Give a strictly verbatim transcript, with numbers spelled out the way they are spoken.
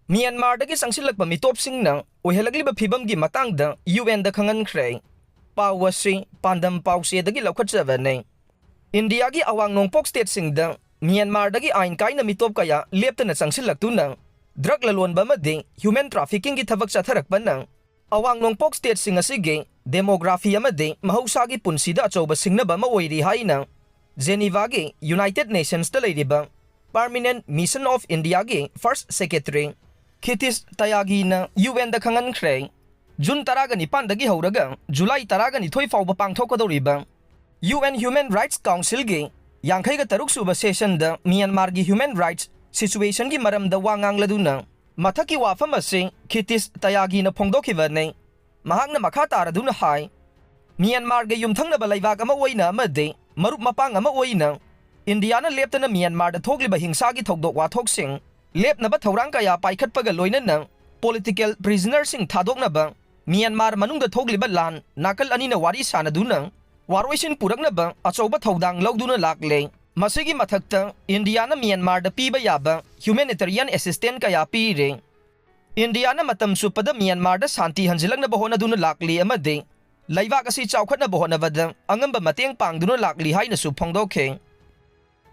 ꯃ꯭ꯌꯥꯟꯃꯥꯔꯗꯒꯤ ꯆꯪꯁꯤꯜꯂꯛꯄ ꯃꯤꯇꯣꯞꯁꯤꯡꯅ ꯑꯣꯏꯍꯜꯂꯛꯂꯤꯕ ꯐꯤꯕꯝꯒꯤ ꯃꯇꯥꯡꯗ ꯌꯨ ꯑꯦꯟꯗ ꯈꯪꯍꯟꯈ꯭ꯔꯦ꯫ ꯄꯥꯎ ꯑꯁꯤ ꯄꯥꯟꯗꯝ ꯄꯥꯎꯆꯦꯗꯒꯤ ꯂꯧꯈꯠꯆꯕꯅꯤ꯫ ꯏꯟꯗꯤꯌꯥꯒꯤ ꯑꯋꯥꯡ ꯅꯣꯡꯄꯣꯛ ꯁ꯭ꯇꯦꯠꯁꯤꯡꯗ ꯃ꯭ꯌꯥꯟꯃꯥꯔꯗꯒꯤ ꯑꯥꯏꯟ ꯀꯥꯏꯅ ꯃꯤꯇꯣꯞ ꯀꯌꯥ ꯂꯦꯞꯇꯅ ꯆꯪꯁꯤꯜꯂꯛꯇꯨꯅ ꯗ꯭ꯔꯒ ꯂꯂꯣꯟꯕ ꯑꯃꯗꯤ ꯍ꯭ꯌꯨꯃꯦꯟ ꯇ꯭ꯔꯥꯐꯤꯀꯤꯡꯒꯤ ꯊꯕꯛ ꯆꯠꯊꯔꯛꯄꯅ ꯑꯋꯥꯡ ꯅꯣꯡꯄꯣꯛ ꯁ꯭ꯇꯦꯠꯁꯤꯡ ꯑꯁꯤꯒꯤ ꯗꯦꯃꯣꯒ꯭ꯔꯥꯐꯤ ꯑꯃꯗꯤ ꯃꯍꯧꯁꯥꯒꯤ ꯄꯨꯟꯁꯤꯗ ꯑꯆꯧꯕ ꯁꯤꯡꯅꯕ ꯑꯃ ꯑꯣꯏꯔꯤ ꯍꯥꯏꯅ ꯖꯦꯅꯤꯚꯥꯒꯤ ꯌꯨꯅꯥꯏꯇꯦꯗ ꯅꯦꯁꯟꯁꯇ ꯂꯩꯔꯤꯕ ꯄꯥꯔꯃꯤꯅꯦꯟꯠ ꯃꯤꯁꯟ ꯑꯣꯐ ꯏꯟꯗꯤꯌꯥꯒꯤ ꯐꯥꯔꯁꯠ ꯁꯦꯀ꯭ꯔꯦꯇꯔꯤ ꯈꯤꯇꯤꯁ ꯇꯌꯥꯒꯤꯅ ꯌꯨ ꯑꯦꯟꯗ ꯈꯪꯍꯟꯈ꯭ꯔꯦ꯫ ꯖꯨꯟ ꯇꯔꯥꯒ ꯅꯤꯄꯥꯟꯗꯒꯤ ꯍꯧꯔꯒ ꯖꯨꯂꯥꯏ ꯇꯔꯥꯒ ꯅꯤꯊꯣꯏ ꯐꯥꯎꯕ ꯄꯥꯡꯊꯣꯛꯀꯗꯧꯔꯤꯕ ꯌꯨ ꯑꯦꯟ ꯍ꯭ꯌꯨꯃꯦꯟ ꯔꯥꯏꯠꯁ ꯀꯥꯎꯟꯁꯤꯜꯒꯤ ꯌꯥꯡꯈꯩꯒ ꯇꯔꯨꯛ ꯁꯨꯕ ꯁꯦꯁꯟꯗ ꯃ꯭ꯌꯥꯟꯃꯥꯔꯒꯤ ꯍ꯭ꯌꯨꯃꯦꯟ ꯔꯥꯏꯠꯁ ꯁꯤꯆꯨꯋꯦꯁꯟꯒꯤ ꯃꯔꯝꯗ ꯋꯥ ꯉꯥꯡꯂꯗꯨꯅ ꯃꯊꯛꯀꯤ ꯋꯥꯐꯝ ꯑꯁꯤ ꯈꯤꯇꯤꯁ ꯇꯌꯥꯒꯤꯅ ꯐꯣꯡꯗꯣꯛꯈꯤꯕꯅꯤ꯫ ꯃꯍꯥꯛꯅ ꯃꯈꯥ ꯇꯥꯔꯗꯨꯅ ꯍꯥꯏ, ꯃ꯭ꯌꯥꯟꯃꯥꯔꯒ ꯌꯨꯝꯊꯪꯅꯕ ꯂꯩꯕꯥꯛ ꯑꯃ ꯑꯣꯏꯅ ꯑꯃꯗꯤ ꯃꯔꯨꯞ ꯃꯄꯥꯡ ꯑꯃ ꯑꯣꯏꯅ ꯏꯟꯗꯤꯌꯥꯅ ꯂꯦꯞꯇꯅ ꯃ꯭ꯌꯥꯟꯃꯥꯔꯗ ꯊꯣꯛꯂꯤꯕ ꯍꯤꯡꯁꯥꯒꯤ ꯊꯧꯗꯣꯛ ꯋꯥꯊꯣꯛꯁꯤꯡ ꯂꯦꯞꯅꯕ ꯊꯧꯔꯥꯡ ꯀꯌꯥ ꯄꯥꯏꯈꯠꯄꯒ ꯂꯣꯏꯅꯅ ꯄꯣꯂꯤꯇꯤꯀꯦꯜ ꯄ꯭ꯔꯤꯖꯅꯔꯁꯤꯡ ꯊꯥꯗꯣꯛꯅꯕ, ꯃ꯭ꯌꯥꯟꯃꯥꯔ ꯃꯅꯨꯡꯗ ꯊꯣꯛꯂꯤꯕ ꯂꯥꯟ ꯅꯥꯀꯜ ꯑꯅꯤꯅ ꯋꯥꯔꯤ ꯁꯥꯅꯗꯨꯅ ꯋꯥꯔꯣꯏꯁꯤꯟ ꯄꯨꯔꯛꯅꯕ ꯑꯆꯧꯕ ꯊꯧꯗꯥꯡ ꯂꯧꯗꯨꯅ ꯂꯥꯛꯂꯦ꯫ ꯃꯁꯤꯒꯤ ꯃꯊꯛꯇ ꯏꯟꯗꯤꯌꯥꯅ ꯃ꯭ꯌꯥꯟꯃꯥꯔꯗ ꯄꯤꯕ ꯌꯥꯕ ꯍ꯭ꯌꯨꯃꯦꯅꯤꯇꯔꯤꯌꯟ ꯑꯦꯁꯤꯁꯇꯦꯟ ꯀꯌꯥ ꯄꯤꯔꯦ꯫ ꯏꯟꯗꯤꯌꯥꯅ ꯃꯇꯝ ꯆꯨꯞꯄꯗ ꯃ꯭ꯌꯥꯟꯃꯥꯔꯗ ꯁꯥꯟꯇꯤ ꯍꯟꯖꯤꯜꯂꯛꯅꯕ ꯍꯣꯠꯅꯗꯨꯅ ꯂꯥꯛꯂꯤ ꯑꯃꯗꯤ ꯂꯩꯕꯥꯛ ꯑꯁꯤ ꯆꯥꯎꯈꯠꯅꯕ ꯍꯣꯠꯅꯕꯗ ꯑꯉꯝꯕ ꯃꯇꯦꯡ ꯄꯥꯡꯗꯨꯅ ꯂꯥꯛꯂꯤ ꯍꯥꯏꯅꯁꯨ ꯐꯣꯡꯗꯣꯛꯈꯤ꯫